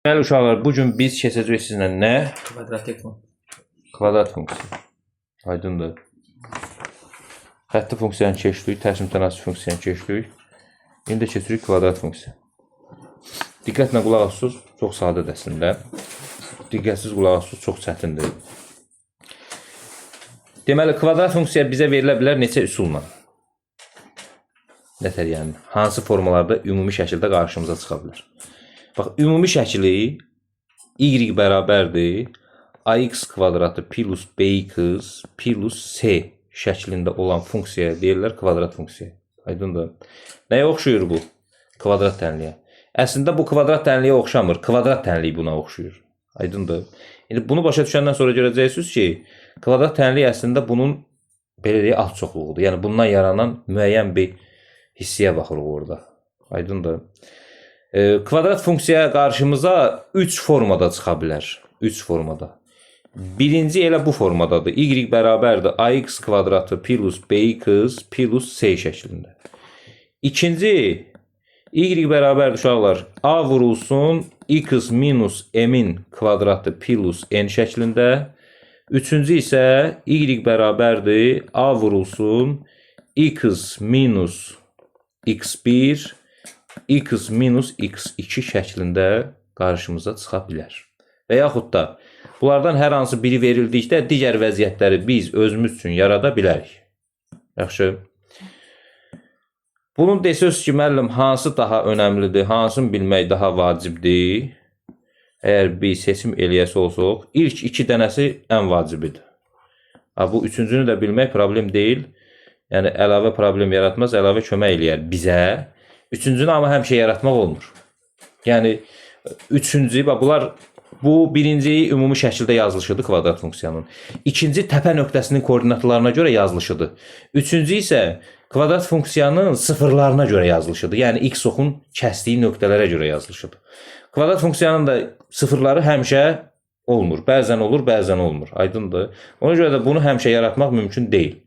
Deməli uşaqlar, bu gün biz keçəcəyik sizinlə nə? Kvadratik funksiya. Kvadrat funksiya. Aydındır. Xətti funksiyanı keçdik, tərs mütənasib funksiyanı keçdik. İndi keçirik kvadrat funksiya. Diqqətlə qulaq asırsınız, çox sadədir əslində. Diqqətsiz qulaq asırsınız, çox çətindir. Deməli, kvadrat funksiya bizə verilə bilər neçə üsulla? Nətər yəni? Hansı formalarda ümumi şəkildə qarşımıza çıxa bilər? Bax, ümumi şəkli y bərabərdir ax kvadratı plus bx plus c şəklində olan funksiyaya deyirlər kvadrat funksiya. Aydındır? Nəyə oxşuyur bu? Kvadrat tənliyə. Əslində bu kvadrat tənliyə oxşamır. Kvadrat tənliyi buna oxşuyur. Aydındır? İndi bunu başa düşəndən sonra görəcəksiniz ki, kvadrat tənliyi əslində bunun belə deyək alt çoxluğudur. Yəni bundan yaranan müəyyən bir hissəyə baxırıq orada. Aydındır? Kvadrat funksiya qarşımıza 3 formada çıxa bilər. 3 formada. Birinci elə bu formadadır. Y bərabərdir ax kvadratı plus bx plus c şəklində. İkinci y bərabərdir uşaqlar a vurulsun x minus m-in kvadratı plus n şəklində. Üçüncü isə y bərabərdir a vurulsun x minus x1 x minus x2 şəklində qarşımıza çıxa bilər. Və yaxud da bunlardan hər hansı biri verildikdə digər vəziyyətləri biz özümüz üçün yarada bilərik. Yaxşı. Bunun desəz ki, müəllim, hansı daha önəmlidir, hansını bilmək daha vacibdir? Əgər biz seçim eləyəsi olsaq, ilk iki dənəsi ən vacibidir. Ha, bu üçüncünü də bilmək problem deyil. Yəni əlavə problem yaratmaz, əlavə kömək eləyər bizə. Üçüncünü amma həmişə yaratmaq olmur. Yəni üçüncü, bax bunlar bu birinci ümumi şəkildə yazılışıdır kvadrat funksiyanın. İkinci təpə nöqtəsinin koordinatlarına görə yazılışıdır. Üçüncü isə kvadrat funksiyanın sıfırlarına görə yazılışıdır. Yəni x oxun kəsdiyi nöqtələrə görə yazılışıdır. Kvadrat funksiyanın da sıfırları həmişə olmur. Bəzən olur, bəzən olmur. Aydındır? Ona görə də bunu həmişə yaratmaq mümkün deyil.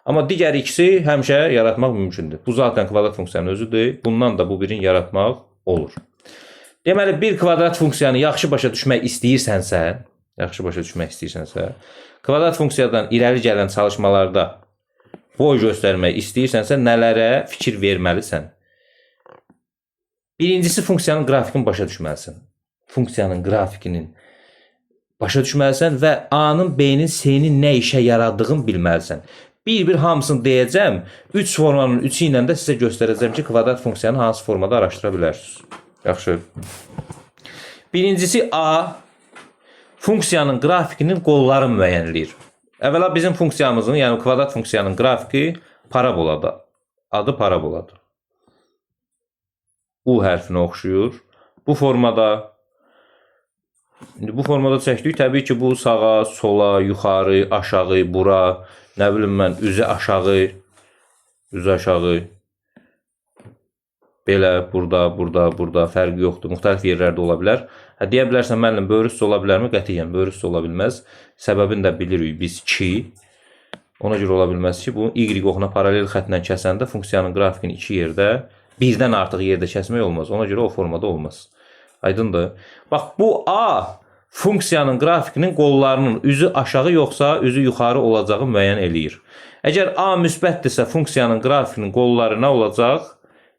Amma digər ikisi həmişə yaratmaq mümkündür. Bu zaten kvadrat funksiyanın özüdür. Bundan da bu birini yaratmaq olur. Deməli bir kvadrat funksiyanı yaxşı başa düşmək istəyirsənsə, yaxşı başa düşmək istəyirsənsə, kvadrat funksiyadan irəli gələn çalışmalarda boy göstərmək istəyirsənsə nələrə fikir verməlisən? Birincisi funksiyanın qrafikini başa düşməlisən. Funksiyanın qrafikinin başa düşməlisən və A-nın, B-nin, C-nin nə işə yaradığını bilməlisən. Bir-bir hamısını deyəcəm. 3 formanın üçü ilə də sizə göstərəcəm ki, kvadrat funksiyanı hansı formada araşdıra bilərsiniz. Yaxşı. Birincisi A funksiyanın qrafikinin qolları müəyyən eləyir. Əvvəla bizim funksiyamızın, yəni kvadrat funksiyanın qrafiki paraboladır. Adı paraboladır. U hərfinə oxşuyur. Bu formada İndi bu formada çəkdik. Təbii ki, bu sağa, sola, yuxarı, aşağı, bura, nə bilim mən, üzü aşağı, üzü aşağı. Belə, burada, burada, burada fərqi yoxdur. Müxtəlif yerlərdə ola bilər. Hə, deyə bilərsən, müəllim, böyrü ola bilərmi? Qətiyyən böyrü ola bilməz. Səbəbini də bilirik biz ki, ona görə ola bilməz ki, bu y oxuna paralel xəttlə kəsəndə funksiyanın qrafikini iki yerdə, birdən artıq yerdə kəsmək olmaz. Ona görə o formada olmaz. Aydındır? Bax, bu A funksiyanın qrafikinin qollarının üzü aşağı yoxsa üzü yuxarı olacağı müəyyən eləyir. Əgər A müsbətdirsə funksiyanın qrafikinin qolları nə olacaq?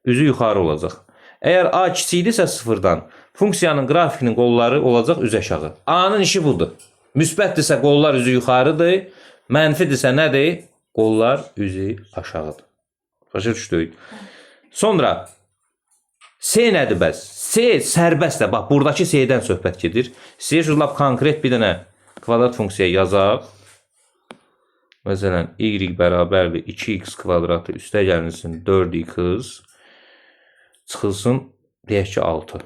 Üzü yuxarı olacaq. Əgər A kiçikdirsə sıfırdan, funksiyanın qrafikinin qolları olacaq üzü aşağı. A-nın işi budur. Müsbətdirsə qollar üzü yuxarıdır, mənfidirsə nədir? Qollar üzü aşağıdır. Başa düşdük? Sonra C nədir bəs? C sərbəstdir. Bax, buradakı C-dən söhbət gedir. İstəyirsiniz lap konkret bir dənə kvadrat funksiya yazaq. Məsələn, y bərabərdir 2x kvadratı üstə gəlinsin 4x çıxılsın deyək ki 6.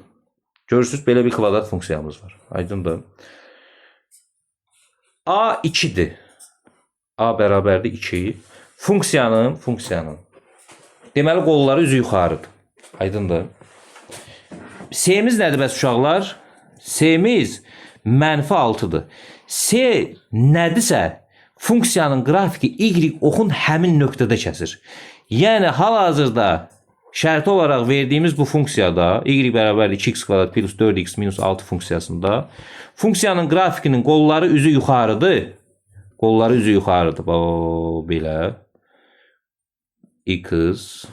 Görürsünüz, belə bir kvadrat funksiyamız var. Aydındır? A 2-dir. A bərabərdir 2. Funksiyanın deməli qolları üzü yuxarıdır. Aydındır? C-miz nədir bəs uşaqlar? C-miz mənfi 6-dır. C nədirsə funksiyanın qrafiki y oxun həmin nöqtədə kəsir. Yəni hal-hazırda Şərti olaraq verdiyimiz bu funksiyada y bərabərdir 2x kvadrat plus 4x minus 6 funksiyasında funksiyanın qrafikinin qolları üzü yuxarıdır. Qolları üzü yuxarıdır. Bax, belə. X,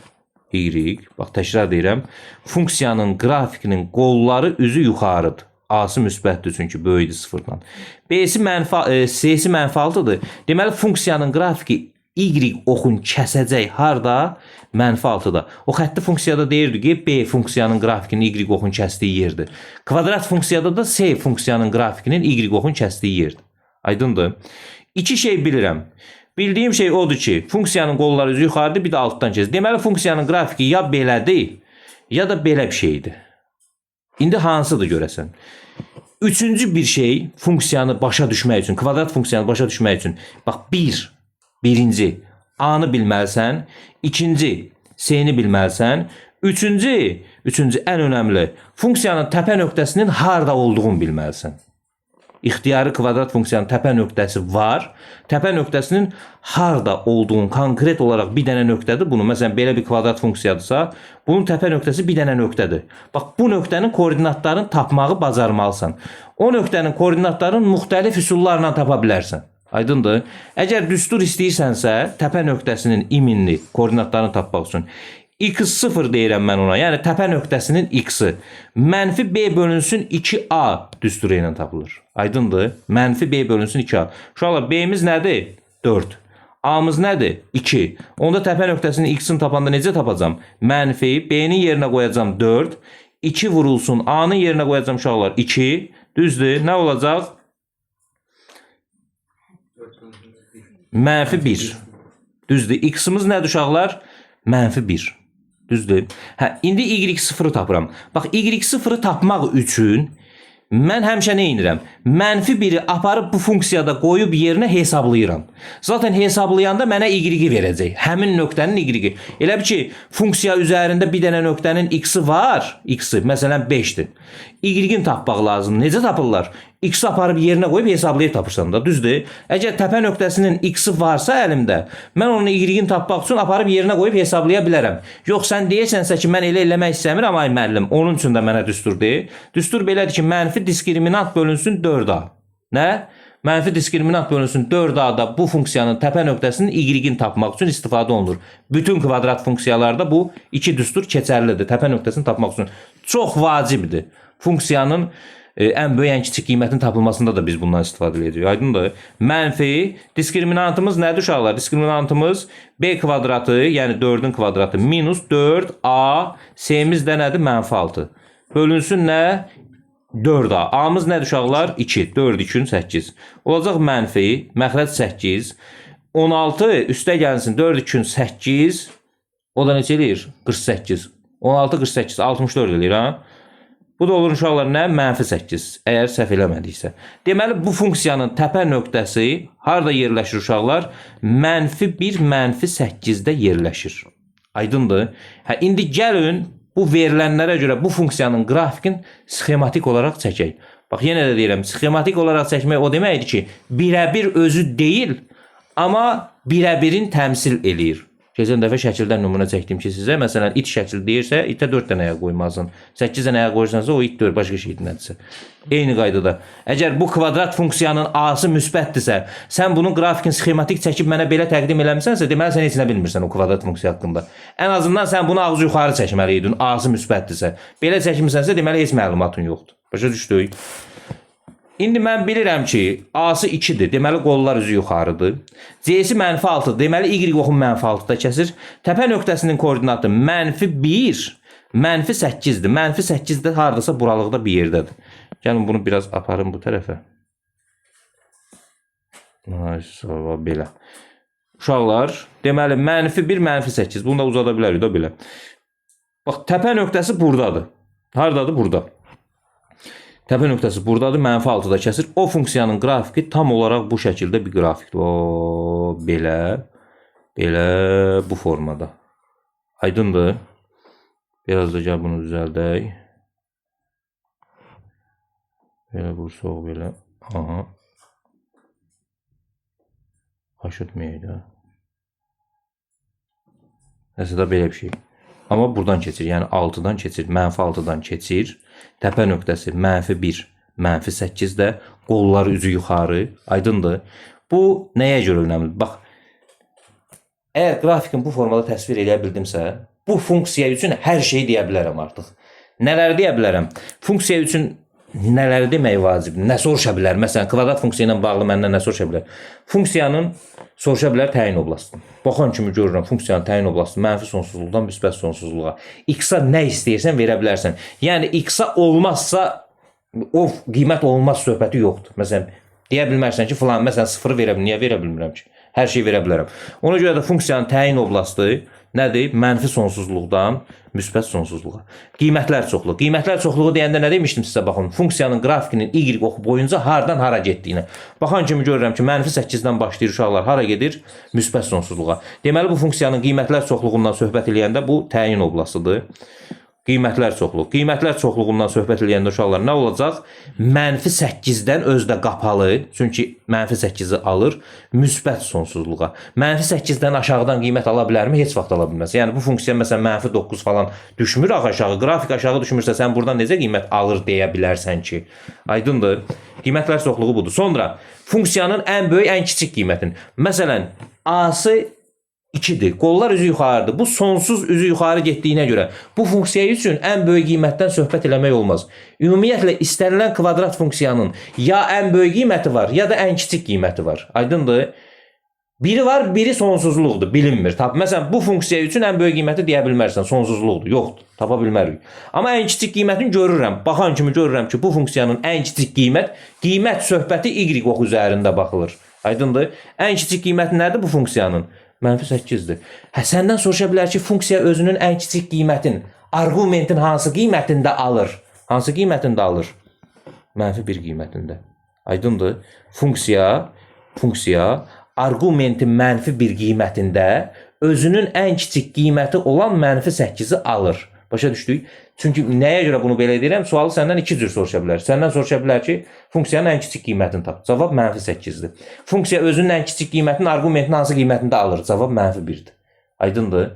y. Bax, təkrar deyirəm. Funksiyanın qrafikinin qolları üzü yuxarıdır. A-sı müsbətdir çünki böyükdür sıfırdan. B-si mənfi, C-si mənfi 6-dır. Deməli, funksiyanın qrafiki Y oxun kəsəcək harda? Mənfi 6-da. O xətti funksiyada deyirdi ki, B funksiyanın qrafikinin Y oxun kəsdiyi yerdir. Kvadrat funksiyada da C funksiyanın qrafikinin Y oxun kəsdiyi yerdir. Aydındır? İki şey bilirəm. Bildiyim şey odur ki, funksiyanın qolları üzü yuxarıdır, bir də altdan kəsir. Deməli, funksiyanın qrafiki ya belədir, ya da belə bir şeydir. İndi hansıdır görəsən? Üçüncü bir şey funksiyanı başa düşmək üçün, kvadrat funksiyanı başa düşmək üçün. Bax, birinci A-nı bilməlisən, ikinci C-ni bilməlisən, üçüncü ən önəmli funksiyanın təpə nöqtəsinin harda olduğunu bilməlisən. İxtiyari kvadrat funksiyanın təpə nöqtəsi var. Təpə nöqtəsinin harda olduğunu konkret olaraq bir dənə nöqtədir. Bunu məsələn belə bir kvadrat funksiyadırsa, bunun təpə nöqtəsi bir dənə nöqtədir. Bax bu nöqtənin koordinatlarını tapmağı bacarmalısan. O nöqtənin koordinatlarını müxtəlif üsullarla tapa bilərsən. Aydındır? Əgər düstur istəyirsənsə, təpə nöqtəsinin iminli koordinatlarını tapmaq üçün x0 deyirəm mən ona. Yəni təpə nöqtəsinin x-i. Mənfi b bölünsün 2a düsturu ilə tapılır. Aydındır? Mənfi b bölünsün 2a. Uşaqlar, b-miz nədir? 4. A-mız nədir? 2. Onda təpə nöqtəsinin x-ini tapanda necə tapacam? Mənfi b-nin yerinə qoyacam 4. 2 vurulsun a-nın yerinə qoyacam uşaqlar 2. Düzdür? Nə olacaq? Mənfi 1. Düzdür? X-imiz nədir uşaqlar? Mənfi 1. Düzdür? Hə, indi y0-ı tapıram. Bax, y0-ı tapmaq üçün mən həmişə nə edirəm? Mənfi 1-i aparıb bu funksiyada qoyub yerinə hesablayıram. Zaten hesablayanda mənə y-i verəcək. Həmin nöqtənin y-i. Elə bil ki, funksiya üzərində bir dənə nöqtənin x-i var. X-i, məsələn 5-dir. Y-ini tapmaq lazımdır. Necə tapırlar? X-i aparıb yerinə qoyub hesablayıb tapırsan da, düzdür? Əgər təpə nöqtəsinin x-i varsa əlimdə, mən onun y-ini tapmaq üçün aparıb yerinə qoyub hesablaya bilərəm. Yox, sən deyirsənsə ki, mən elə eləmək istəmirəm, ay müəllim, onun üçün də mənə düstur deyir. Düstur belədir ki, mənfi diskriminant bölünsün 4a. Nə? Mənfi diskriminant bölünsün 4a-da bu funksiyanın təpə nöqtəsinin y-ini tapmaq üçün istifadə olunur. Bütün kvadrat funksiyalarda bu iki düstur keçərlidir. Təpə nöqtəsini tapmaq üçün. Çox vacibdir. Funksiyanın ən böyük, ən kiçik qiymətinin tapılmasında da biz bundan istifadə edirik. Aydındır? Mənfi diskriminantımız nədir uşaqlar? Diskriminantımız b kvadratı, yəni 4-ün kvadratı minus 4a, c-miz də nədir? Mənfi 6. Bölünsün nə? 4a. A-mız nədir uşaqlar? 2. 4, 2, 8. Olacaq mənfi, məxrəc 8. 16 üstə gəlsin 4, 2, 8. O da neçə eləyir? 48. 16, 48, 64 eləyir, ha? Bu da olur uşaqlar nə? Mənfi 8. Əgər səhv eləmədiksə. Deməli, bu funksiyanın təpə nöqtəsi harada yerləşir uşaqlar? Mənfi 1, mənfi 8-də yerləşir. Aydındır? Hə, indi gəlin bu verilənlərə görə bu funksiyanın qrafikini sxematik olaraq çəkək. Bax, yenə də deyirəm, sxematik olaraq çəkmək o deməkdir ki, birəbir özü deyil, amma birəbirin təmsil eləyir. Keçən dəfə şəkildən nümunə çəkdim ki sizə, məsələn, it şəkli deyirsə, itə 4 dənə ayaq qoymalısan. 8 dənə ayaq qoyursansa, o it deyil, başqa şey nədirsə. Eyni qaydada. Əgər bu kvadrat funksiyanın A-sı müsbətdirsə, sən bunun qrafikini sxematik çəkib mənə belə təqdim eləmisənsə, deməli sən heç nə bilmirsən o kvadrat funksiya haqqında. Ən azından sən bunu ağzı yuxarı çəkməli idin, A-sı müsbətdirsə. Belə çəkmisənsə, deməli heç məlumatın yoxdur. Başa düşdük? İndi mən bilirəm ki, A-sı 2-dir. Deməli qollar üzü yuxarıdır. C-si mənfi 6-dır. Deməli Y oxun mənfi 6-da kəsir. Təpə nöqtəsinin koordinatı mənfi 1, mənfi 8-dir. Mənfi 8 də hardasa buralıqda bir yerdədir. Gəlin bunu biraz aparım bu tərəfə. Ay, belə. Uşaqlar, deməli mənfi 1, mənfi 8. Bunu da uzada bilərik də belə. Bax, təpə nöqtəsi buradadır. Hardadır? Burada. Təpə nöqtəsi buradadır, mənfi 6-da kəsir. O funksiyanın qrafiki tam olaraq bu şəkildə bir qrafikdir. O, belə, belə bu formada. Aydındır? Biraz da gəl bunu düzəldək. Belə vursuq, belə. Aha. Aşırtmayaq da. Nəsə də belə bir şey. Amma buradan keçir. Yəni 6-dan keçir. Mənfi 6-dan keçir. Təpə nöqtəsi mənfi 1, mənfi 8 də qolları üzü yuxarı. Aydındır? Bu nəyə görə önəmlidir? Bax, əgər qrafikin bu formada təsvir eləyə bildimsə, bu funksiya üçün hər şeyi deyə bilərəm artıq. Nələr deyə bilərəm? Funksiya üçün nələr demək vacibdir? Nə soruşa bilər? Məsələn, kvadrat funksiya ilə bağlı məndən nə soruşa bilər? Funksiyanın soruşa bilər təyin oblastını. Baxan kimi görürəm funksiyanın təyin oblastı mənfi sonsuzluqdan müsbət sonsuzluğa. X-a nə istəyirsən verə bilərsən. Yəni X-a olmazsa o qiymət olmaz söhbəti yoxdur. Məsələn, deyə bilmərsən ki, filan, məsələn 0 verə bilmirəm. Niyə verə bilmirəm ki? Hər şey verə bilərəm. Ona görə də funksiyanın təyin oblastı nədir? Mənfi sonsuzluqdan müsbət sonsuzluğa. Qiymətlər çoxluğu. Qiymətlər çoxluğu deyəndə nə demişdim sizə baxın. Funksiyanın qrafikinin y oxu boyunca hardan hara getdiyinə. Baxan kimi görürəm ki, mənfi 8-dən başlayır uşaqlar hara gedir? Müsbət sonsuzluğa. Deməli bu funksiyanın qiymətlər çoxluğundan söhbət eləyəndə bu təyin oblastıdır. Qiymətlər çoxluğu. Qiymətlər çoxluğundan söhbət eləyəndə uşaqlar nə olacaq? Mənfi 8-dən özü də qapalı, çünki mənfi 8-i alır, müsbət sonsuzluğa. Mənfi 8-dən aşağıdan qiymət ala bilərmi? Heç vaxt ala bilməz. Yəni bu funksiya məsələn mənfi 9 falan düşmür aşağı. Qrafik aşağı düşmürsə sən buradan necə qiymət alır deyə bilərsən ki? Aydındır? Qiymətlər çoxluğu budur. Sonra funksiyanın ən böyük, ən kiçik qiymətin. Məsələn, A-sı 2-dir. Qollar üzü yuxarıdır. Bu sonsuz üzü yuxarı getdiyinə görə bu funksiya üçün ən böyük qiymətdən söhbət eləmək olmaz. Ümumiyyətlə istənilən kvadrat funksiyanın ya ən böyük qiyməti var, ya da ən kiçik qiyməti var. Aydındır? Biri var, biri sonsuzluqdur, bilinmir. Tap, məsələn, bu funksiya üçün ən böyük qiyməti deyə bilmərsən, sonsuzluqdur, yoxdur, tapa bilmərik. Amma ən kiçik qiymətini görürəm. Baxan kimi görürəm ki, bu funksiyanın ən kiçik qiymət, qiymət söhbəti y oxu üzərində baxılır. Aydındır? Ən kiçik qiyməti nədir bu funksiyanın? Mənfi 8-dir. Hə, səndən soruşa bilər ki, funksiya özünün ən kiçik qiymətin, arqumentin hansı qiymətində alır? Hansı qiymətində alır? Mənfi 1 qiymətində. Aydındır? Funksiya arqumentin mənfi 1 qiymətində özünün ən kiçik qiyməti olan mənfi 8-i alır. Başa düşdük? Çünki nəyə görə bunu belə deyirəm? Sualı səndən iki cür soruşa bilər. Səndən soruşa bilər ki, funksiyanın ən kiçik qiymətini tap. Cavab mənfi 8-dir. Funksiya özünün ən kiçik qiymətini arqumentin hansı qiymətində alır? Cavab mənfi 1-dir. Aydındır?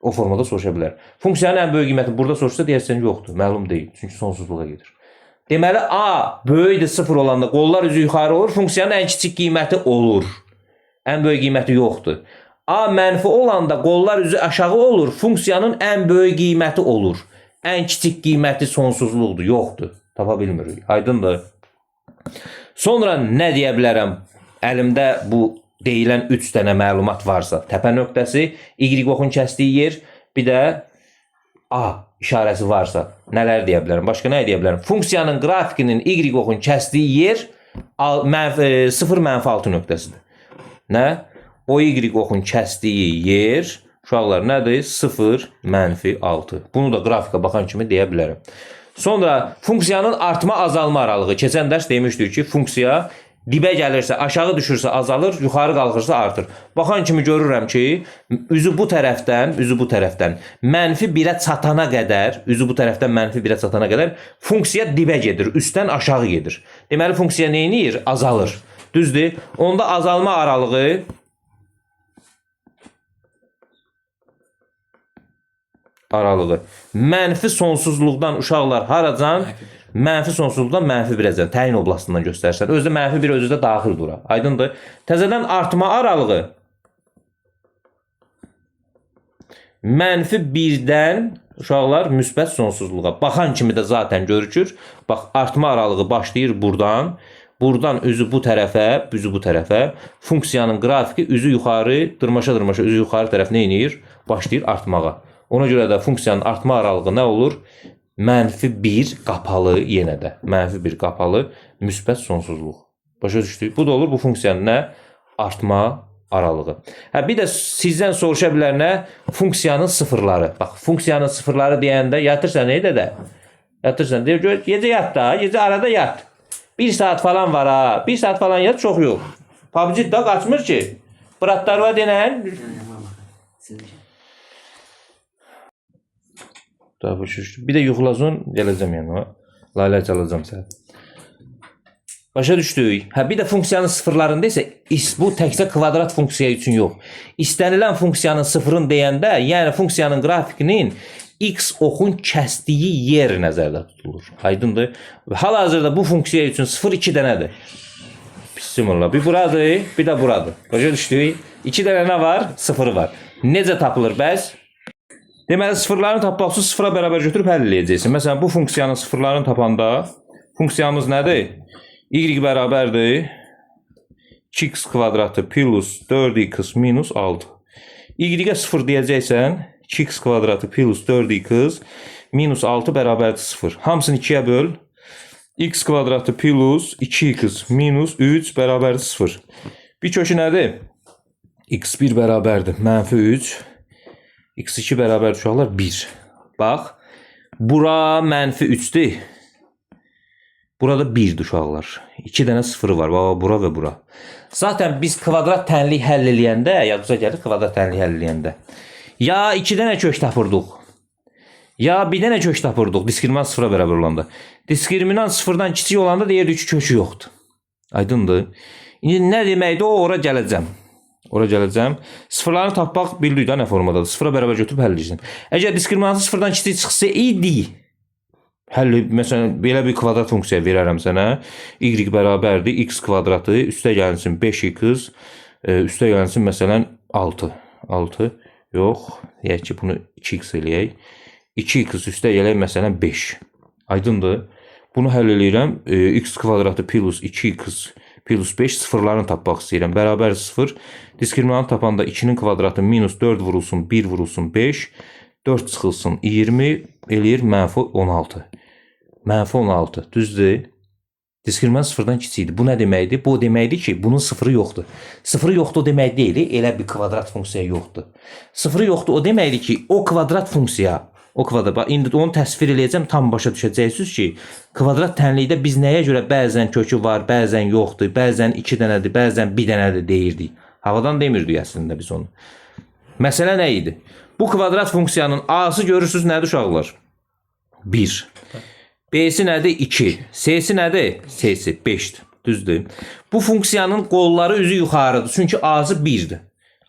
O formada soruşa bilər. Funksiyanın ən böyük qiyməti burada soruşsa deyərsən yoxdur, məlum deyil. Çünki sonsuzluğa gedir. Deməli A böyükdür 0 olanda qollar üzü yuxarı olur, funksiyanın ən kiçik qiyməti olur. Ən böyük qiyməti yoxdur. A mənfi olanda qollar üzü aşağı olur, funksiyanın ən böyük qiyməti olur. Ən kiçik qiyməti sonsuzluqdur, yoxdur. Tapa bilmirik. Aydındır? Sonra nə deyə bilərəm? Əlimdə bu deyilən 3 dənə məlumat varsa, təpə nöqtəsi, y oxun kəsdiyi yer, bir də A işarəsi varsa, nələr deyə bilərəm? Başqa nə deyə bilərəm? Funksiyanın qrafikinin y oxun kəsdiyi yer 0 mənfi 6 nöqtəsidir. Nə? O y oxun kəsdiyi yer uşaqlar nədir? 0 mənfi 6. Bunu da qrafika baxan kimi deyə bilərəm. Sonra funksiyanın artma azalma aralığı. Keçən dərs demişdik ki, funksiya dibə gəlirsə, aşağı düşürsə azalır, yuxarı qalxırsa artır. Baxan kimi görürəm ki, üzü bu tərəfdən, üzü bu tərəfdən mənfi 1-ə çatana qədər, üzü bu tərəfdən mənfi 1-ə çatana qədər funksiya dibə gedir, üstdən aşağı gedir. Deməli funksiya nə edir? Azalır. Düzdür? Onda azalma aralığı mənfi sonsuzluqdan uşaqlar haracan? Mənfi sonsuzluqdan mənfi 1-əcən təyin oblastından göstərsən. Özü də mənfi 1 özü də daxildir ora. Aydındır? Təzədən artma aralığı mənfi 1-dən uşaqlar müsbət sonsuzluğa. Baxan kimi də zaten görükür. Bax, artma aralığı başlayır buradan. Buradan üzü bu tərəfə, üzü bu tərəfə. Funksiyanın qrafiki üzü yuxarı, dırmaşa-dırmaşa üzü yuxarı tərəf nə edir? Başlayır artmağa. Ona görə də funksiyanın artma aralığı nə olur? Mənfi 1 qapalı yenə də. Mənfi 1 qapalı, müsbət sonsuzluq. Başa düşdük? Bu da olur bu funksiyanın nə? Artma aralığı. Hə, bir də sizdən soruşa bilər nə? Funksiyanın sıfırları. Bax, funksiyanın sıfırları deyəndə yatırsan nə də? Yatırsan. Deyir, gör, gecə yat da, gecə arada yat. 1 saat falan var ha. 1 saat falan yat, çox yox. PUBG da qaçmır ki. Bratlar var denən. Daha başa düşdüm. Bir də yuxulazın, gələcəm yanıma. Lalə çalacağım sənə. Başa düşdük. Hə, bir də funksiyanın sıfırlarında isə bu təkcə kvadrat funksiya üçün yox. İstənilən funksiyanın sıfırın deyəndə, yəni funksiyanın qrafikinin x oxun kəsdiyi yer nəzərdə tutulur. Aydındır? Hal-hazırda bu funksiya üçün 0 2 dənədir. Bismillah. Bir buradır, bir də buradır. Başa düşdük? 2 dənə nə var? Sıfırı var. Necə tapılır bəs? Deməli sıfırlarını tapmaq üçün sıfıra bərabər götürüb həll eləyəcəksin. Məsələn, bu funksiyanın sıfırlarını tapanda funksiyamız nədir? Y bərabərdir 2x kvadratı plus 4x minus 6. Y-ə 0 deyəcəksən, 2x kvadratı plus 4x minus 6 bərabərdir 0. Hamısını 2-yə böl. X kvadratı plus 2x minus 3 bərabərdir 0. Bir kökü nədir? X1 bərabərdir mənfi 3. X2 bərabərdir uşaqlar 1. Bax, bura mənfi 3-dür. Burada 1-dir uşaqlar. 2 dənə sıfırı var. Baba, bura və bura. Zaten biz kvadrat tənlik həll eləyəndə, yadınıza gəlir kvadrat tənlik həll eləyəndə. Ya 2 dənə kök tapırdıq. Ya bir dənə kök tapırdıq diskriminant sıfıra bərabər olanda. Diskriminant sıfırdan kiçik olanda deyirdik ki, kökü yoxdur. Aydındır? İndi nə deməkdir o? Ora gələcəm. Ora gələcəm. Sıfırlarını tapmaq bildik də nə formadadır. Sıfıra bərabər götürüb həll edəcəm. Əgər diskriminantı sıfırdan kiçik çıxsa idi, həll məsələn belə bir kvadrat funksiya verərəm sənə. Y bərabərdir x kvadratı üstə gəlsin 5x üstə gəlsin məsələn 6. 6 yox, deyək ki bunu 2x eləyək. 2x üstə gələk məsələn 5. Aydındır? Bunu həll eləyirəm. X kvadratı plus 2x plus 5 sıfırlarını tapmaq istəyirəm. Bərabər 0. Diskriminant tapanda 2-nin kvadratı minus 4 vurulsun 1 vurulsun 5. 4 çıxılsın 20 eləyir mənfi 16. Mənfi 16. Düzdür? Diskriminant sıfırdan kiçikdir. Bu nə deməkdir? Bu o deməkdir ki, bunun sıfırı yoxdur. Sıfırı yoxdur o demək deyil, elə bir kvadrat funksiya yoxdur. Sıfırı yoxdur o deməkdir ki, o kvadrat funksiya, o kvadrat, bax indi onu təsvir eləyəcəm, tam başa düşəcəksiniz ki, kvadrat tənlikdə biz nəyə görə bəzən kökü var, bəzən yoxdur, bəzən 2 dənədir, bəzən 1 dənədir deyirdik. Havadan demirdik əslində biz onu. Məsələ nə idi? Bu kvadrat funksiyanın A-sı görürsünüz nədir uşaqlar? 1. B-si nədir? 2. C-si nədir? C-si 5-dir. Düzdür? Bu funksiyanın qolları üzü yuxarıdır. Çünki A-sı 1-dir.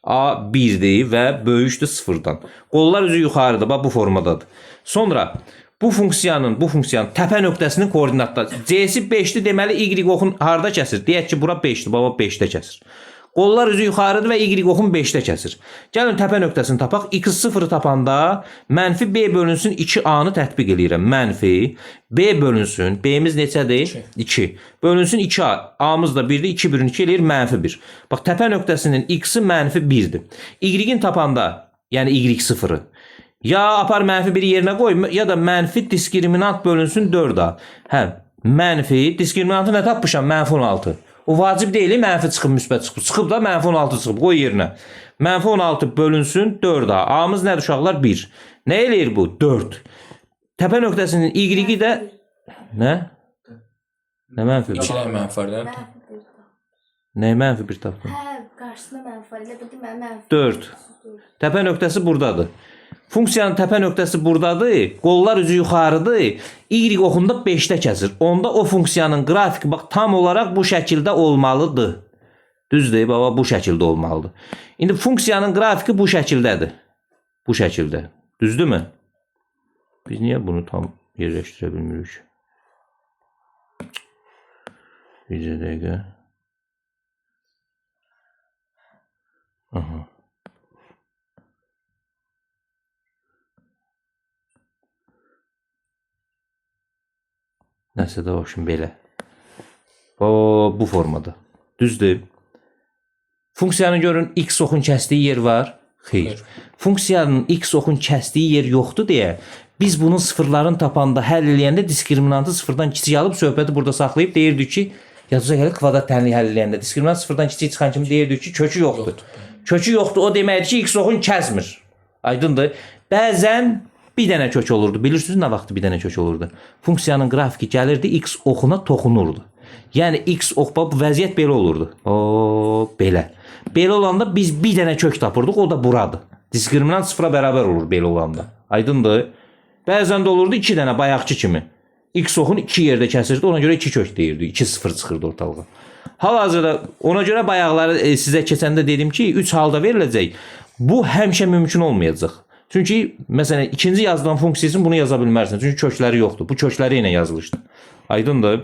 A 1-dir və böyükdür sıfırdan. Qollar üzü yuxarıdır. Bax bu formadadır. Sonra bu funksiyanın təpə nöqtəsinin koordinatları C-si 5-dir, deməli Y oxun harda kəsir? Deyək ki, bura 5-dir. Baba 5-də kəsir. Qollar üzü yuxarıdır və Y oxun 5-də kəsir. Gəlin təpə nöqtəsini tapaq. X0-ı tapanda mənfi B bölünsün 2A-nı tətbiq eləyirəm. Mənfi B bölünsün. B-miz neçədir? 2. Bölünsün 2A. A-mız da 1-dir. 2 bölün 2 eləyir mənfi 1. Bax təpə nöqtəsinin X-i mənfi 1-dir. Y-in tapanda, yəni Y0-ı ya apar mənfi 1-i yerinə qoy, ya da mənfi diskriminant bölünsün 4A. Hə, mənfi diskriminantı nə tapmışam? Mənfi 16. O vacib deyil, mənfi çıxıb, müsbət çıxıb. Çıxıb da mənfi 16 çıxıb. Qoy yerinə. Mənfi 16 bölünsün 4A. A-mız nədir uşaqlar? 1. Nə eləyir bu? 4. Təpə nöqtəsinin Y-i də nə? Nə mənfi 1? 2 dənə mənfi var da. Mənfi bir. Nə mənfi 1 tapdım? Hə, qarşısında mənfi var. Elə bildim mən mənfi. 4. Təpə nöqtəsi buradadır. Funksiyanın təpə nöqtəsi buradadır. Qollar üzü yuxarıdır. Y oxunda 5-də kəsir. Onda o funksiyanın qrafiki bax tam olaraq bu şəkildə olmalıdır. Düzdür, baba, bu şəkildə olmalıdır. İndi funksiyanın qrafiki bu şəkildədir. Bu şəkildə. Düzdürmü? Biz niyə bunu tam yerləşdirə bilmirik? Bir dəqiqə. Aha. Nəsə də başım belə. O, bu formada. Düzdür? Funksiyanın görün x oxun kəsdiyi yer var? Xeyr. Funksiyanın x oxun kəsdiyi yer yoxdur deyə biz bunun sıfırlarını tapanda həll eləyəndə diskriminantı sıfırdan kiçik alıb söhbəti burada saxlayıb deyirdik ki, yadınıza gəlir kvadrat tənlik həll eləyəndə diskriminant sıfırdan kiçik çıxan kimi deyirdik ki, kökü yoxdur. Kökü yoxdur o deməkdir ki, x oxun kəsmir. Aydındır? Bəzən bir dənə kök olurdu. Bilirsiniz nə vaxt bir dənə kök olurdu? Funksiyanın qrafiki gəlirdi, x oxuna toxunurdu. Yəni x ox bax bu vəziyyət belə olurdu. O, belə. Belə olanda biz bir dənə kök tapırdıq, o da buradır. Diskriminant sıfıra bərabər olur belə olanda. Aydındır? Bəzən də olurdu 2 dənə bayaqçı kimi. X oxun 2 yerdə kəsirdi. Ona görə 2 kök deyirdi. 2 0 çıxırdı ortalığa. Hal-hazırda ona görə bayaqları sizə keçəndə dedim ki, 3 halda veriləcək. Bu həmişə mümkün olmayacaq. Çünki məsələn ikinci yazılan funksiya üçün bunu yaza bilməzsən. Çünki kökləri yoxdur. Bu kökləri ilə yazılışdır. Aydındır?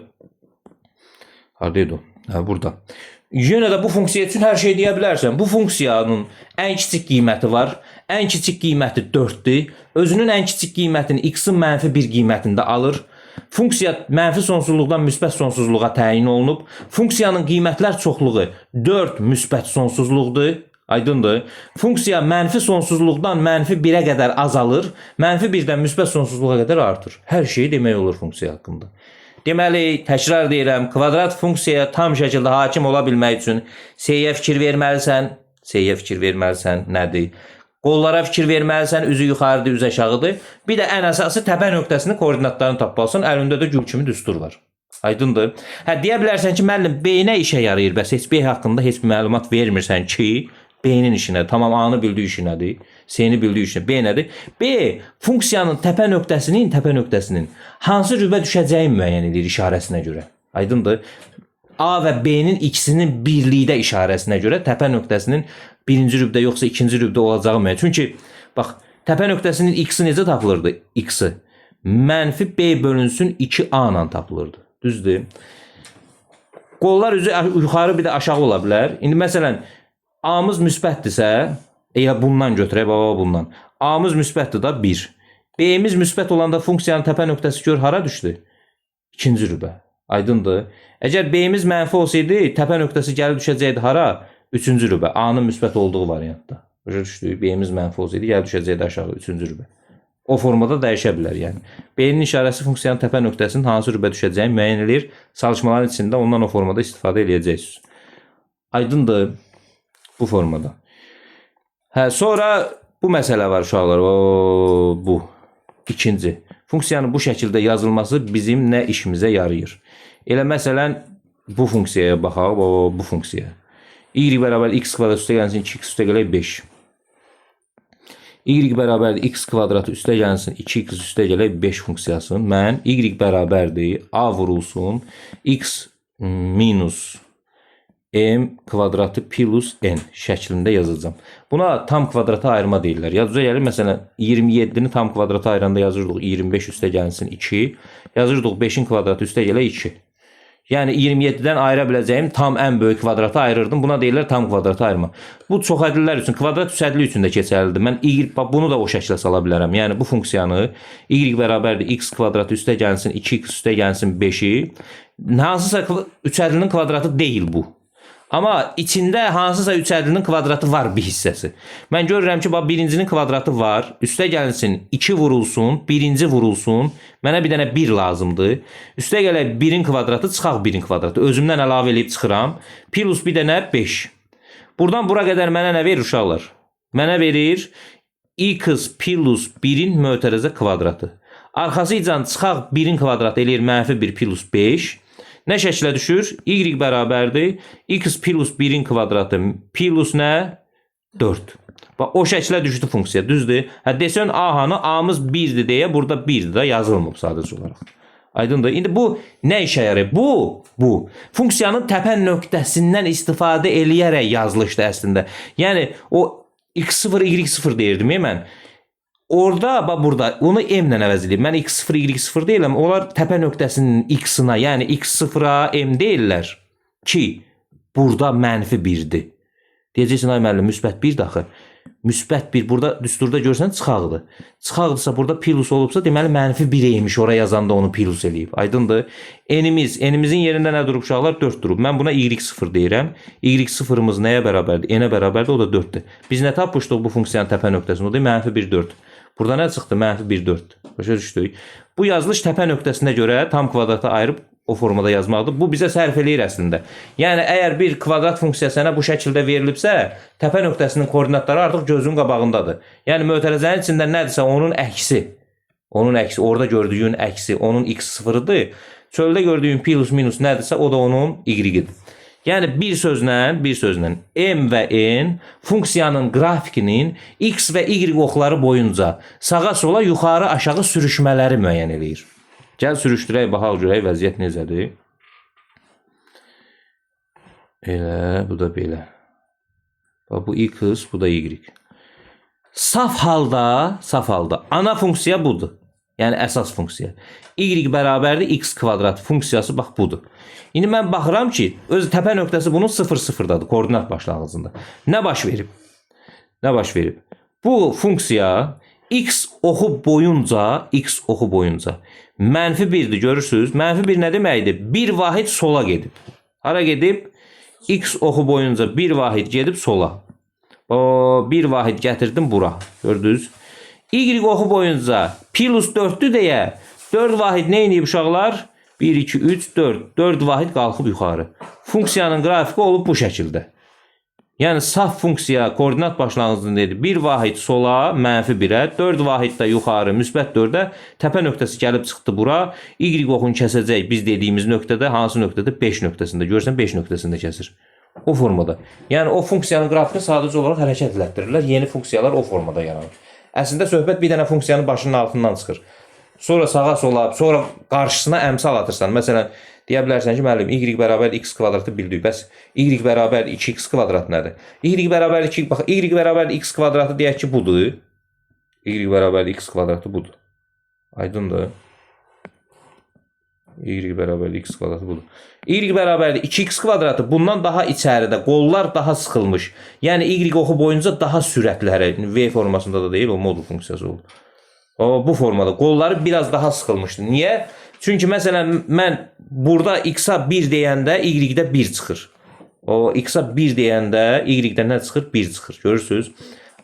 Haradaydı o? Hə, burada. Yenə də bu funksiya üçün hər şey deyə bilərsən. Bu funksiyanın ən kiçik qiyməti var. Ən kiçik qiyməti 4-dür. Özünün ən kiçik qiymətini x-in mənfi 1 qiymətində alır. Funksiya mənfi sonsuzluqdan müsbət sonsuzluğa təyin olunub. Funksiyanın qiymətlər çoxluğu 4 müsbət sonsuzluqdur. Aydındır. Funksiya mənfi sonsuzluqdan mənfi 1-ə qədər azalır, mənfi 1-dən müsbət sonsuzluğa qədər artır. Hər şeyi demək olur funksiya haqqında. Deməli, təkrar deyirəm, kvadrat funksiyaya tam şəkildə hakim ola bilmək üçün C-yə fikir verməlisən. C-yə fikir verməlisən nədir? Qollara fikir verməlisən, üzü yuxarıdır, üzü aşağıdır. Bir də ən əsası təpə nöqtəsinin koordinatlarını tapmalısan. Əlində də gül kimi düstur var. Aydındır? Hə, deyə bilərsən ki, müəllim B nə işə yarayır? Bəs heç B haqqında heç bir məlumat vermirsən ki, B-nin işinə, tamam A-nı bildiyi işinədir, C-ni bildiyi işinə. B nədir? B funksiyanın təpə nöqtəsinin hansı rübə düşəcəyi müəyyən edir işarəsinə görə. Aydındır? A və B-nin ikisinin birlikdə işarəsinə görə təpə nöqtəsinin birinci rübdə yoxsa ikinci rübdə olacağı müəyyən. Çünki bax, təpə nöqtəsinin x-i necə tapılırdı? X-i mənfi B bölünsün 2A ilə tapılırdı. Düzdür? Qollar üzü yuxarı bir də aşağı ola bilər. İndi məsələn A-mız müsbətdirsə, elə bundan götürək, baba bundan. A-mız müsbətdir da 1. B-miz müsbət olanda funksiyanın təpə nöqtəsi gör hara düşdü? İkinci rübə. Aydındır? Əgər B-miz mənfi olsaydı, təpə nöqtəsi gəlib düşəcəkdi hara? Üçüncü rübə. A-nın müsbət olduğu variantda. Başa düşdük? B-miz mənfi olsaydı, gəlib düşəcəkdi aşağı üçüncü rübə. O formada dəyişə bilər yəni. B-nin işarəsi funksiyanın təpə nöqtəsinin hansı rübə düşəcəyini müəyyən eləyir. Çalışmaların içində ondan o formada istifadə eləyəcəksiniz. Aydındır bu formada. Hə, sonra bu məsələ var uşaqlar. O, bu. İkinci. Funksiyanın bu şəkildə yazılması bizim nə işimizə yarayır? Elə məsələn bu funksiyaya baxaq, o, bu funksiyaya. Y bərabər x kvadrat üstə gəlsin 2x üstə gələk 5. Y bərabərdir x kvadratı üstə gəlsin 2x üstə gələk 5 funksiyasını mən y bərabərdir a vurulsun x minus m kvadratı plus n şəklində yazacağam. Buna tam kvadrata ayırma deyirlər. Yadınıza gəlir məsələn 27-ni tam kvadrata ayıranda yazırdıq 25 üstə gəlsin 2. Yazırdıq 5-in kvadratı üstə gələk 2. Yəni 27-dən ayıra biləcəyim tam ən böyük kvadrata ayırırdım. Buna deyirlər tam kvadrata ayırma. Bu çoxədlilər üçün, kvadrat üçədli üçün də keçərlidir. Mən y, bax, bunu da o şəklə sala bilərəm. Yəni bu funksiyanı y bərabərdir x kvadratı üstə gəlsin 2x üstə gəlsin 5-i. Hansısa üçədlinin kvadratı deyil bu. Amma içində hansısa üçədlinin kvadratı var bir hissəsi. Mən görürəm ki, bax birincinin kvadratı var. Üstə gəlsin 2 vurulsun, birinci vurulsun. Mənə bir dənə 1 lazımdır. Üstə gələk 1-in kvadratı, çıxaq 1-in kvadratı. Özümdən əlavə eləyib çıxıram. Plus bir dənə 5. Buradan bura qədər mənə nə verir uşaqlar? Mənə verir x plus 1-in mötərizə kvadratı. Arxası ilə çıxaq 1-in kvadratı eləyir mənfi 1 plus 5. Nə şəklə düşür? Y bərabərdir x plus 1-in kvadratı plus nə? 4. Bax o şəklə düşdü funksiya, düzdür? Hə desən A hanı? A-mız 1-dir deyə burada 1-dir də yazılmıb sadəcə olaraq. Aydındır? İndi bu nə işə yarayır? Bu funksiyanın təpə nöqtəsindən istifadə eləyərək yazılışdı əslində. Yəni o x0, y0 deyirdim ya mən. Orada bax burada onu m ilə əvəz eləyib. Mən x0, y0 deyirəm. Onlar təpə nöqtəsinin x-ına, yəni x0-a m deyirlər ki, burada mənfi 1-dir. Deyəcəksən ay müəllim müsbət 1-dir axı. Müsbət 1 burada düsturda görsən çıxaqdır. Çıxaqdırsa burada plus olubsa deməli mənfi 1 imiş ora yazanda onu plus eləyib. Aydındır? N-imizin yerində nə durub uşaqlar? 4 durub. Mən buna y0 deyirəm. Y0-ımız nəyə bərabərdir? N-ə bərabərdir, o da 4-dür. Biz nə tapmışdıq bu funksiyanın təpə nöqtəsini? O da mənfi 1 4. Burada nə çıxdı? Mənfi 1 4. Başa düşdük? Bu yazılış təpə nöqtəsinə görə tam kvadrata ayırıb o formada yazmaqdır. Bu bizə sərf eləyir əslində. Yəni əgər bir kvadrat funksiya sənə bu şəkildə verilibsə, təpə nöqtəsinin koordinatları artıq gözün qabağındadır. Yəni mötərizənin içində nədirsə onun əksi. Onun əksi, orada gördüyün əksi, onun x0-ıdır. Çöldə gördüyün plus minus nədirsə, o da onun y-idir. Yəni bir sözlə m və n funksiyanın qrafikinin x və y oxları boyunca sağa sola, yuxarı aşağı sürüşmələri müəyyən eləyir. Gəl sürüşdürək, baxaq görək vəziyyət necədir. Elə, bu da belə. Bax, bu x, bu da y. Saf halda ana funksiya budur. Yəni əsas funksiya. Y bərabərdir x kvadrat funksiyası bax budur. İndi mən baxıram ki, öz təpə nöqtəsi bunun 0 0-dadır koordinat başlanğıcında. Nə baş verib? Nə baş verib? Bu funksiya x oxu boyunca, x oxu boyunca mənfi 1-dir, görürsüz? Mənfi 1 nə deməkdir? Bir vahid sola gedib. Hara gedib? X oxu boyunca bir vahid gedib sola. O bir vahid gətirdim bura. Gördünüz? Y oxu boyunca plus 4-dür deyə 4 vahid nə edib uşaqlar? 1, 2, 3, 4. 4 vahid qalxıb yuxarı. Funksiyanın qrafiki olub bu şəkildə. Yəni saf funksiya koordinat başlanğıcında idi. 1 vahid sola, mənfi 1-ə, 4 vahid də yuxarı, müsbət 4-ə, təpə nöqtəsi gəlib çıxdı bura. Y oxunu kəsəcək biz dediyimiz nöqtədə, hansı nöqtədə? 5 nöqtəsində. Görürsən 5 nöqtəsində kəsir. O formada. Yəni o funksiyanın qrafikini sadəcə olaraq hərəkət elətdirirlər. Yeni funksiyalar o formada yaranır. Əslində söhbət bir dənə funksiyanın başının altından çıxır. Sonra sağa sola, sonra qarşısına əmsal atırsan. Məsələn, deyə bilərsən ki, müəllim, y bərabər x kvadratı bildik. Bəs y bərabər 2x kvadrat nədir? Y bərabər 2, bax, y bərabər x kvadratı deyək ki, budur. Y bərabər x kvadratı budur. Aydındır? Y bərabər x kvadratı budur. Y bərabər 2x kvadratı bundan daha içəridə, qollar daha sıxılmış. Yəni y oxu boyunca daha sürətli hərəkət. V formasında da deyil, o modul funksiyası olur. O bu formada qolları biraz daha sıxılmışdı. Niyə? Çünki məsələn mən burada x-a 1 deyəndə y-də 1 çıxır. O x-a 1 deyəndə y-də nə çıxır? 1 çıxır. Görürsüz?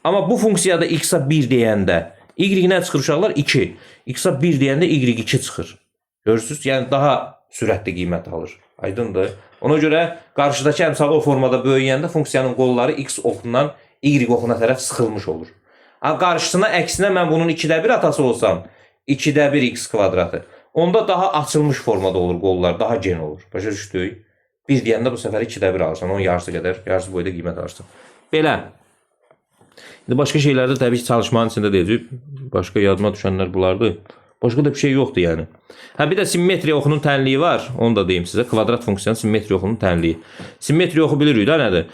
Amma bu funksiyada x-a 1 deyəndə y nə çıxır uşaqlar? 2. X-a 1 deyəndə y 2 çıxır. Görürsüz? Yəni daha sürətli qiymət alır. Aydındır? Ona görə qarşıdakı əmsalı o formada böyüyəndə funksiyanın qolları x oxundan y oxuna tərəf sıxılmış olur. Ha, qarşısına əksinə mən bunun 2-də 1 atası olsam, 2-də 1 x kvadratı. Onda daha açılmış formada olur qollar, daha gen olur. Başa düşdük? 1 deyəndə bu səfər 2-də 1 alırsan, onun yarısı qədər, yarısı boyda qiymət alırsan. Belə. İndi başqa şeylərdə təbii ki, çalışmanın içində deyəcək. Başqa yadıma düşənlər bunlardır. Başqa da bir şey yoxdur yəni. Hə bir də simmetriya oxunun tənliyi var. Onu da deyim sizə. Kvadrat funksiyanın simmetriya oxunun tənliyi. Simmetriya oxu bilirik də nədir?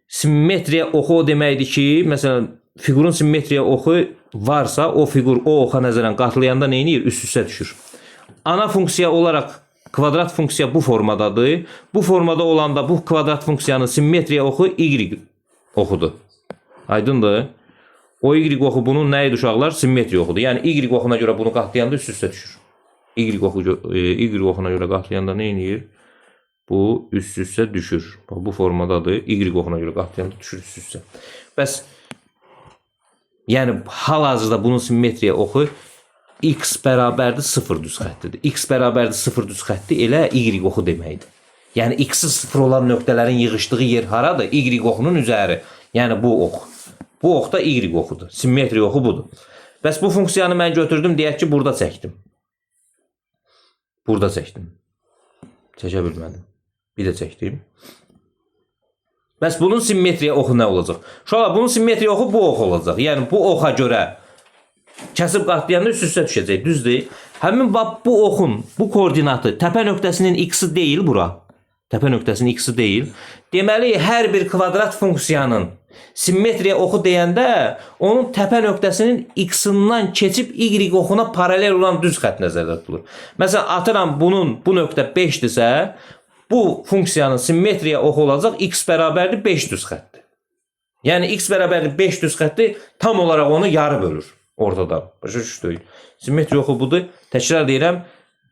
Simmetriya oxu o deməkdir ki, məsələn, fiqurun simmetriya oxu varsa, o fiqur o oxa nəzərən qatlayanda nə edir? Üst-üstə düşür. Ana funksiya olaraq kvadrat funksiya bu formadadır. Bu formada olanda bu kvadrat funksiyanın simmetriya oxu y oxudur. Aydındır? O y oxu bunun nə idi uşaqlar? Simmetriya oxudur. Yəni y oxuna görə bunu qatlayanda üst-üstə düşür. Y oxu y oxuna görə qatlayanda nə edir? Bu üst-üstə düşür. Bax, bu formadadır. Y oxuna görə qatlayanda düşür üst-üstə. Bəs yəni hal-hazırda bunun simmetriya oxu x bərabərdir 0 düz xəttidir. X bərabərdir 0 düz xətti elə y oxu deməkdir. Yəni x-i 0 olan nöqtələrin yığışdığı yer haradır? Y oxunun üzəri. Yəni bu ox. Bu ox da y oxudur. Simmetriya oxu budur. Bəs bu funksiyanı mən götürdüm, deyək ki, burada çəkdim. Burada çəkdim. Çəkə bilmədim. Bir də çəkdim. Bəs bunun simmetriya oxu nə olacaq? Uşaqlar, bunun simmetriya oxu bu ox olacaq. Yəni bu oxa görə kəsib qatlayanda üst-üstə düşəcək. Düzdür? Həmin bax bu oxun, bu koordinatı təpə nöqtəsinin x-i deyil bura. Təpə nöqtəsinin x-i deyil. Deməli, hər bir kvadrat funksiyanın simmetriya oxu deyəndə onun təpə nöqtəsinin x-ından keçib y oxuna paralel olan düz xətt nəzərdə tutulur. Məsələn, atıram bunun bu nöqtə 5-dirsə, bu funksiyanın simmetriya oxu olacaq x bərabərdir 5 düz xətti. Yəni x bərabərdir 5 düz xətti tam olaraq onu yarı bölür ortadan. Başa düşdük? Simmetriya oxu budur. Təkrar deyirəm,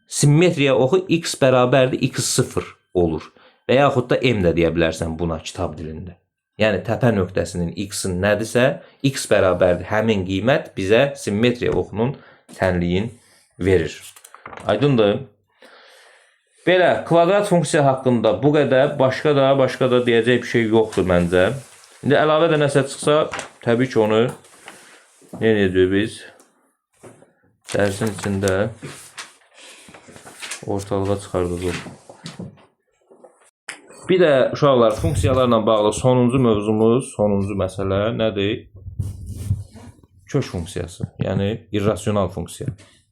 simmetriya oxu x bərabərdir x0 olur. Və yaxud da m də deyə bilərsən buna kitab dilində. Yəni təpə nöqtəsinin x-i nədirsə, x bərabərdir həmin qiymət bizə simmetriya oxunun tənliyin verir. Aydındır? Belə kvadrat funksiya haqqında bu qədər, başqa da deyəcək bir şey yoxdur məncə. İndi əlavə də nəsə çıxsa, təbii ki onu nə edəcəyik biz? Dərsin içində ortalığa çıxardacağıq. Bir də uşaqlar funksiyalarla bağlı sonuncu mövzumuz, sonuncu məsələ nədir? Kök funksiyası, yəni irrasional funksiya.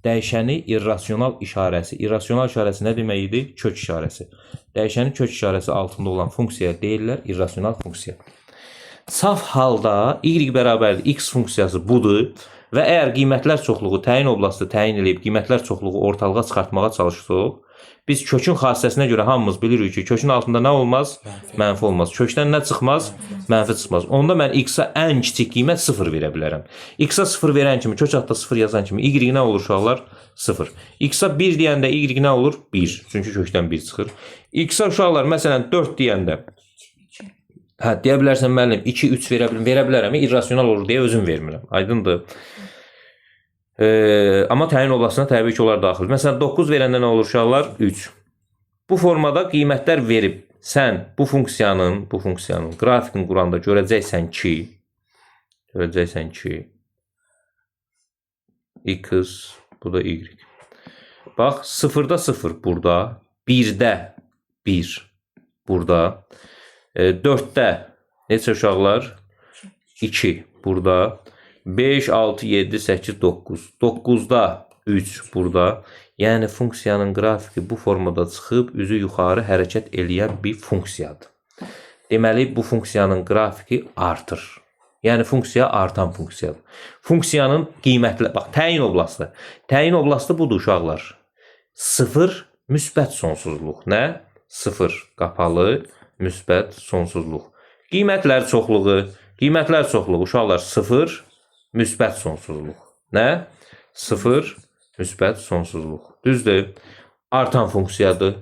Dəyişəni irrasional işarəsi. İrrasional işarəsi nə demək idi? Kök işarəsi. Dəyişənin kök işarəsi altında olan funksiyaya deyirlər irrasional funksiya. Saf halda y bərabərdir x funksiyası budur və əgər qiymətlər çoxluğu təyin oblastı təyin eləyib qiymətlər çoxluğu ortalığa çıxartmağa çalışsaq, biz kökün xassəsinə görə hamımız bilirik ki, kökün altında nə olmaz? Mənfi. Mənfi olmaz. Kökdən nə çıxmaz? Mənfi çıxmaz. Onda mən x-a ən kiçik qiymət 0 verə bilərəm. X-a 0 verən kimi, kök altda 0 yazan kimi y nə olur uşaqlar? 0. X-a 1 deyəndə y nə olur? 1. Çünki kökdən 1 çıxır. X-a uşaqlar məsələn 4 deyəndə hə, deyə bilərsən müəllim 2, 3 verə bilərəm, verə bilərəm, irrasional olur deyə özüm vermirəm. Aydındır? Amma təyin oblastına təbii ki, onlar daxil. Məsələn 9 verəndə nə olur uşaqlar? 3. Bu formada qiymətlər verib sən bu funksiyanın qrafikini quranda görəcəksən ki, x, bu da y. Bax, 0-da 0 burada, 1-də 1 burada, 4-də neçə uşaqlar? 2 burada, 5, 6, 7, 8, 9. 9-da 3 burada. Yəni funksiyanın qrafiki bu formada çıxıb üzü yuxarı hərəkət eləyən bir funksiyadır. Deməli bu funksiyanın qrafiki artır. Yəni funksiya artan funksiyadır. Funksiyanın qiymətli, bax təyin oblastı. Təyin oblastı budur uşaqlar. 0 müsbət sonsuzluq. Nə? 0 qapalı müsbət sonsuzluq. Qiymətlər çoxluğu, qiymətlər çoxluğu uşaqlar 0 müsbət sonsuzluq. Nə? 0 müsbət sonsuzluq. Düzdür? Artan funksiyadır.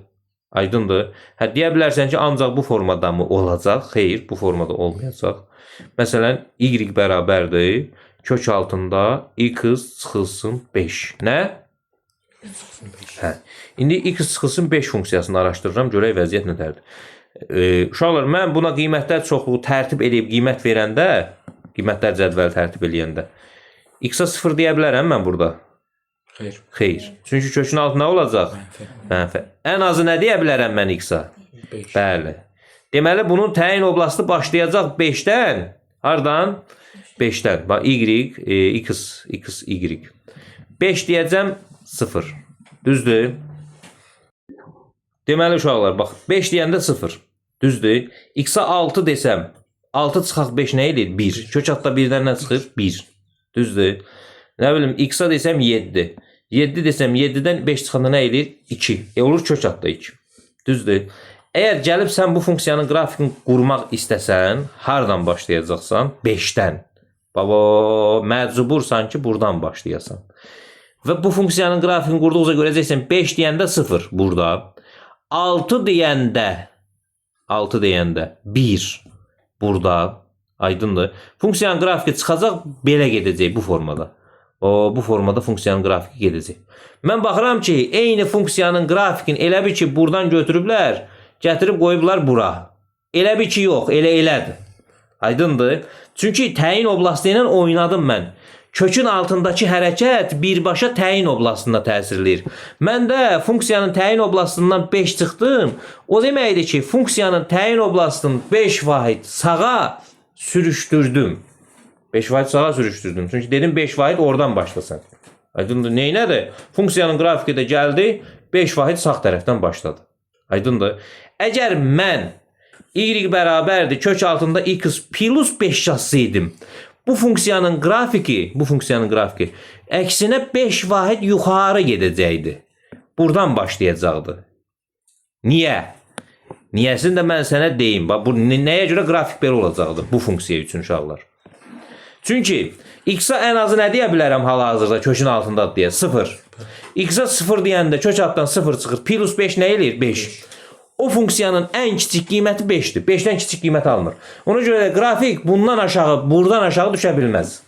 Aydındır? Hə, deyə bilərsən ki, ancaq bu formada mı olacaq? Xeyr, bu formada olmayacaq. Məsələn, y bərabərdir kök altında x çıxılsın 5. Nə? Çıxsın 5. Hə. İndi x çıxılsın 5 funksiyasını araşdırıram, görək vəziyyət nətərdir. Uşaqlar, mən buna qiymətlər çoxluğu tərtib eləyib qiymət verəndə, qiymətlər cədvəli tərtib eləyəndə x-a 0 deyə bilərəm mən burada? Xeyr. Xeyr. Çünki kökün altı nə olacaq? Mənfi. Mənfi. Ən azı nə deyə bilərəm mən x-a? 5. Bəli. Deməli bunun təyin oblastı başlayacaq 5-dən. Hardan? 5-dən. Bax y, x, x, y. 5 deyəcəm 0. Düzdür? Deməli uşaqlar, bax 5 deyəndə 0. Düzdür? X-a 6 desəm, 6 çıxaq 5 nə eləyir? 1. Kök altda 1-dən nə çıxır? 1. Düzdür? Nə bilim x-a desəm 7. 7 desəm 7-dən 5 çıxanda nə eləyir? 2. Olur kök altda 2. Düzdür? Əgər gəlib sən bu funksiyanın qrafikini qurmaq istəsən, hardan başlayacaqsan? 5-dən. Baba, məcbursan ki, buradan başlayasan. Və bu funksiyanın qrafikini qurduqca görəcəksən 5 deyəndə 0 burada. 6 deyəndə 6 deyəndə 1 burada. Aydındır? Funksiyanın qrafiki çıxacaq, belə gedəcək bu formada. O, bu formada funksiyanın qrafiki gedəcək. Mən baxıram ki, eyni funksiyanın qrafikini elə bil ki, buradan götürüblər, gətirib qoyublar bura. Elə bil ki, yox, elə elədir. Aydındır? Çünki təyin oblastı ilə oynadım mən. Kökün altındakı hərəkət birbaşa təyin oblastına təsir eləyir. Mən də funksiyanın təyin oblastından 5 çıxdım. O deməkdir ki, funksiyanın təyin oblastını 5 vahid sağa sürüşdürdüm. 5 vahid sağa sürüşdürdüm. Çünki dedim 5 vahid oradan başlasın. Aydındır? Neynədir? Funksiyanın qrafiki də gəldi, 5 vahid sağ tərəfdən başladı. Aydındır? Əgər mən y bərabərdir kök altında x plus 5 yazsaydım, bu funksiyanın qrafiki, əksinə 5 vahid yuxarı gedəcəkdi. Buradan başlayacaqdı. Niyə? Niyəsini də mən sənə deyim. Bax bu nəyə görə qrafik belə olacaqdı bu funksiya üçün uşaqlar? Çünki x-a ən azı nə deyə bilərəm hal-hazırda kökün altındadır deyə? 0. X-a 0 deyəndə kök altdan 0 çıxır. Plus 5 nə eləyir? 5. O funksiyanın ən kiçik qiyməti 5-dir. 5-dən kiçik qiymət almır. Ona görə də qrafik bundan aşağı, buradan aşağı düşə bilməz.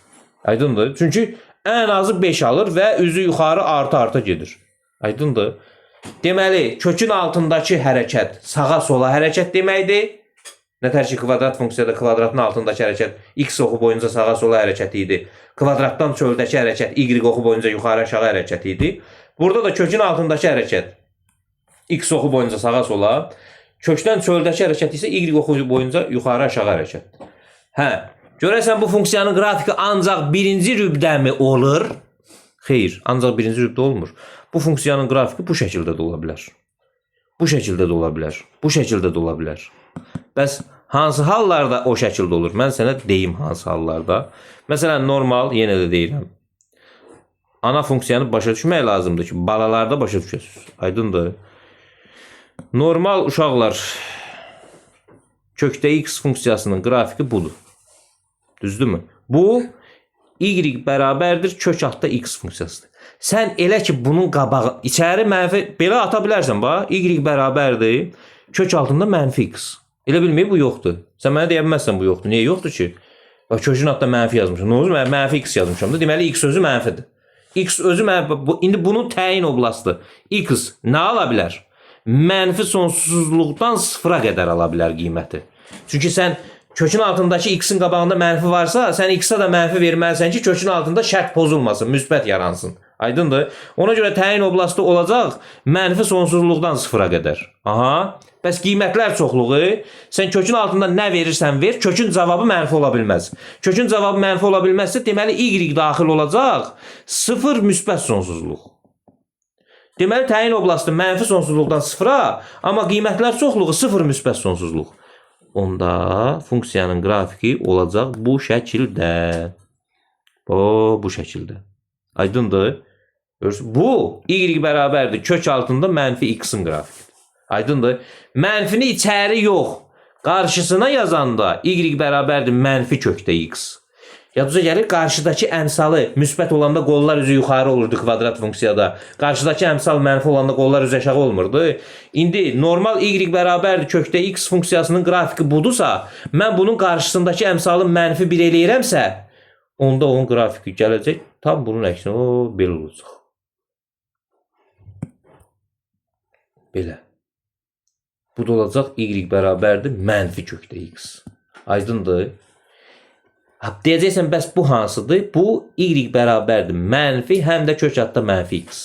Aydındır? Çünki ən azı 5 alır və üzü yuxarı arta-arta gedir. Aydındır? Deməli, kökün altındakı hərəkət sağa-sola hərəkət deməkdir. Nətər ki, kvadrat funksiyada kvadratın altındakı hərəkət x oxu boyunca sağa-sola hərəkəti idi. Kvadratdan çöldəki hərəkət y oxu boyunca yuxarı-aşağı hərəkəti idi. Burada da kökün altındakı hərəkət x oxu boyunca sağa-sola, kökdən çöldəki hərəkət isə y oxu boyunca yuxarı-aşağı hərəkət. Hə, görəsən bu funksiyanın qrafiki ancaq birinci rübdəmi olur? Xeyr, ancaq birinci cübdə olmur. Bu funksiyanın qrafiki bu şəkildə də ola bilər. Bu şəkildə də ola bilər. Bu şəkildə də ola bilər. Bəs hansı hallarda o şəkildə olur? Mən sənə deyim hansı hallarda. Məsələn, normal, yenə də deyirəm. Ana funksiyanı başa düşmək lazımdır ki, balalarda başa düşəsiniz. Aydındır? Normal uşaqlar kökdə x funksiyasının qrafiki budur. Düzdürmü? Bu y bərabərdir kök altda x funksiyasıdır. Sən elə ki bunun qabağı içəri mənfi belə ata bilərsən bax. Y bərabərdir kök altında mənfi x. Elə bilməyib bu yoxdur. Sən mənə deyə bilməzsən bu yoxdur. Niyə yoxdur ki? Bax kökün altında mənfi yazmışam. Nə olur? Mən mənfi x yazmışam da. Deməli x özü mənfidir. X özü mənfi. Bu, indi bunun təyin oblastı. X nə ala bilər? Mənfi sonsuzluqdan sıfıra qədər ala bilər qiyməti. Çünki sən kökün altındakı x-in qabağında mənfi varsa, sən x-a da mənfi verməlisən ki, kökün altında şərt pozulmasın, müsbət yaransın. Aydındır? Ona görə təyin oblastı olacaq mənfi sonsuzluqdan sıfıra qədər. Aha. Bəs qiymətlər çoxluğu, sən kökün altında nə verirsən ver, kökün cavabı mənfi ola bilməz. Kökün cavabı mənfi ola bilməzsə, deməli y daxil olacaq 0 müsbət sonsuzluq. Deməli təyin oblastı mənfi sonsuzluqdan sıfıra, amma qiymətlər çoxluğu 0 müsbət sonsuzluq. Onda funksiyanın qrafiki olacaq bu şəkildə. O, bu şəkildə. Aydındır? Görürsünüz? Bu y bərabərdir kök altında mənfi x-in qrafikidir. Aydındır? Mənfini içəri yox, qarşısına yazanda y bərabərdir mənfi kökdə x. Yadınıza gəlir qarşıdakı əmsalı müsbət olanda qollar üzü yuxarı olurdu kvadrat funksiyada. Qarşıdakı əmsal mənfi olanda qollar üzü aşağı olmurdu. İndi normal y bərabərdir kökdə x funksiyasının qrafiki budursa, mən bunun qarşısındakı əmsalı mənfi 1 eləyirəmsə, onda onun qrafiki gələcək tam bunun əksinə, o belə olacaq. Belə. Bu da olacaq y bərabərdir mənfi kökdə x. Aydındır? Ha, deyəcəksən bəs bu hansıdır? Bu y bərabərdir mənfi həm də kök altda mənfi x.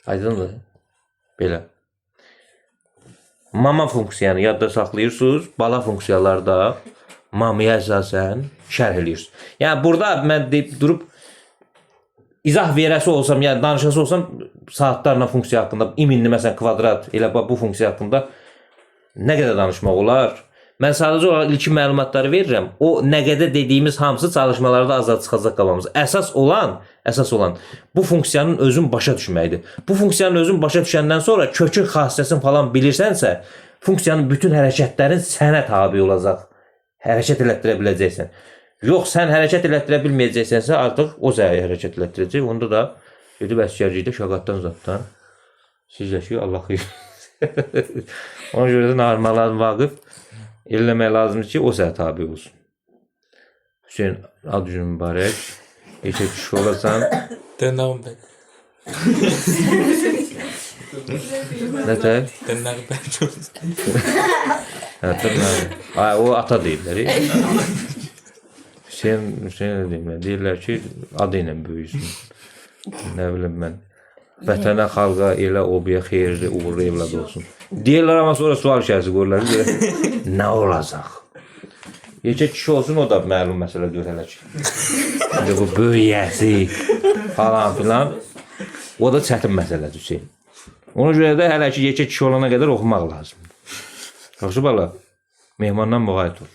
Aydındır? Belə. Mama funksiyanı yadda saxlayırsınız. Bala funksiyalarda mamaya əsasən şərh eləyirsiniz. Yəni burada mən deyib durub izah verəsi olsam, yəni danışası olsam saatlarla funksiya haqqında, iminli məsələn kvadrat, elə bax bu funksiya haqqında nə qədər danışmaq olar? Mən sadəcə olaraq ilkin məlumatları verirəm. O nə qədər dediyimiz hamısı çalışmalarda azad çıxacaq qabağımıza. Əsas olan bu funksiyanın özün başa düşməkdir. Bu funksiyanın özün başa düşəndən sonra kökün xassəsini falan bilirsənsə, funksiyanın bütün hərəkətlərin sənə tabe olacaq. Hərəkət elətdirə biləcəksən. Yox, sən hərəkət elətdirə bilməyəcəksənsə, artıq o səni hərəkət elətdirəcək. Onda da gedib əsgərlikdə şaqatdan zaddan sizlə ki, Allah xeyir. Ona görə də Narmalan Vaqif eləmək lazımdır ki, o sənə tabe olsun. Hüseyn, ad günün mübarək. Erkək kişi olasan. Dırnağım bərk. Nətər? Dırnağı bərk olsun. Hə, dırnağı. Ay, o ata deyirlər. Hüseyn, Hüseyn nə deyirlər? Deyirlər ki, adı ilə böyüsün. Nə bilim mən. Vətənə, xalqa, elə obaya xeyirli, uğurlu evlad olsun. Deyirlər amma sonra sual işarəsi qoyurlar. Görə, nə olacaq? Yekə kişi olsun o da məlum məsələdir hələ ki. İndi bu böyüyəsi falan filan. O da çətin məsələdir Hüseyn. Ona görə də hələ ki yekə kişi olana qədər oxumaq lazımdır. Yaxşı bala, mehmandan müğayət ol.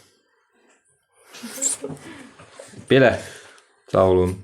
Belə. Sağ olun.